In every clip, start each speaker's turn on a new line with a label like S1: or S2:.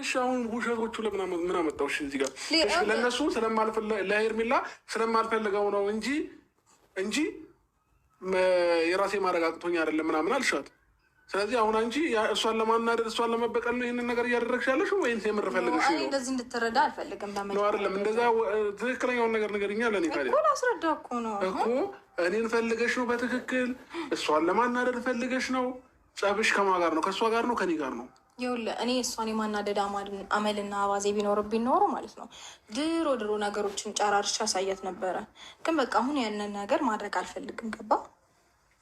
S1: እሺ አሁን ውሸቶቹ ለምን ምን አመጣው? እሺ እዚህ ጋር ለእነሱ ለሄርሜላ ስለማልፈልገው ነው እንጂ የራሴ ማድረግ አቅቶኝ አይደለም ምናምን አልሻት። ስለዚህ አሁን አንቺ እሷን ለማናደድ፣ እሷን ለመበቀል ነው ይህንን ነገር እያደረግሽ ያለሽ ወይም የምር ፈልገሽ ነው?
S2: እንደዚህ እንድትረዳ አልፈልግም።
S1: ነው አይደለም? እንደዛ ትክክለኛውን ነገር ንገሪኛ። ለእኔ ታዲያ
S2: እኮ ላስረዳ እኮ ነው።
S1: እኮ እኔን ፈልገሽ ነው በትክክል? እሷን ለማናደድ ፈልገሽ ነው? ጸብሽ ከማን ጋር ነው? ከእሷ ጋር ነው፣ ከኔ ጋር ነው?
S2: ይኸውልህ፣ እኔ እሷን የማናደድ አመልና አባዜ ቢኖርብኝ ኖሮ ማለት ነው ድሮ ድሮ ነገሮችን ጨራርሼ አሳያት ነበረ። ግን በቃ አሁን ያንን ነገር ማድረግ አልፈልግም። ገባ?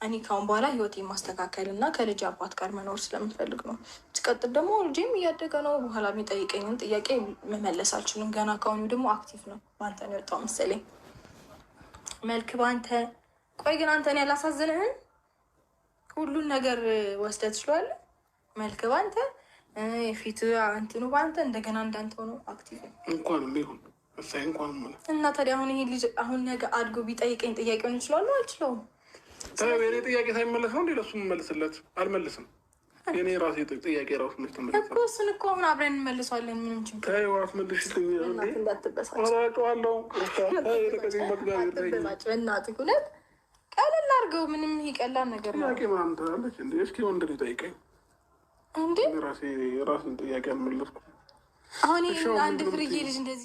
S2: እኔ ካሁን በኋላ ህይወቴ ማስተካከል እና ከልጅ አባት ጋር መኖር ስለምፈልግ ነው። ሲቀጥል ደግሞ ልጄም እያደገ ነው። በኋላ የሚጠይቀኝን ጥያቄ መመለስ አልችልም። ገና ከአሁኑ ደግሞ active ነው። በአንተ ነው የወጣው መሰለኝ መልክ በአንተ። ቆይ ግን አንተን ያላሳዝንህን ሁሉን ነገር ወስደህ ትችላለህ። መልክ በአንተ፣ የፊት እንትኑ በአንተ፣ እንደገና እንዳንተ ሆኖ active ነው።
S1: እንኳንም ይሁን እሰይ፣ እንኳንም ሆነ።
S2: እና ታዲያ አሁን ይሄ ልጅ አሁን ነገ አድጎ ቢጠይቀኝ ጥያቄውን እችላለሁ አልችለውም?
S1: የኔ ጥያቄ ሳይመለስ ነው እንዴ ለሱ የምመልስለት? አልመልስም። የኔ ራሴ ጥያቄ ራሱ መች ተመለሰ?
S2: እኮ እሱን እኮ አሁን አብረን እንመልሰዋለን። ምንም ችግር
S1: ተይው፣ አትመልሽልኝ።
S2: እንዳትበሳጭ፣
S1: እራጨዋለሁ።
S2: አትበሳጭ በእናትህ፣ እውነት ቀለል አድርገው። ምንም ይሄ ቀላል ነገር ነው።
S1: ጥያቄ ምናምን ትላለች እንዴ? እስኪ ወንድ ልጅ ጠይቀኝ
S2: እንዴ።
S1: ራሴ ራሴን ጥያቄ አልመለስኩም።
S2: አሁን ይሄ አንድ ፍርዬ ልጅ እንደዚህ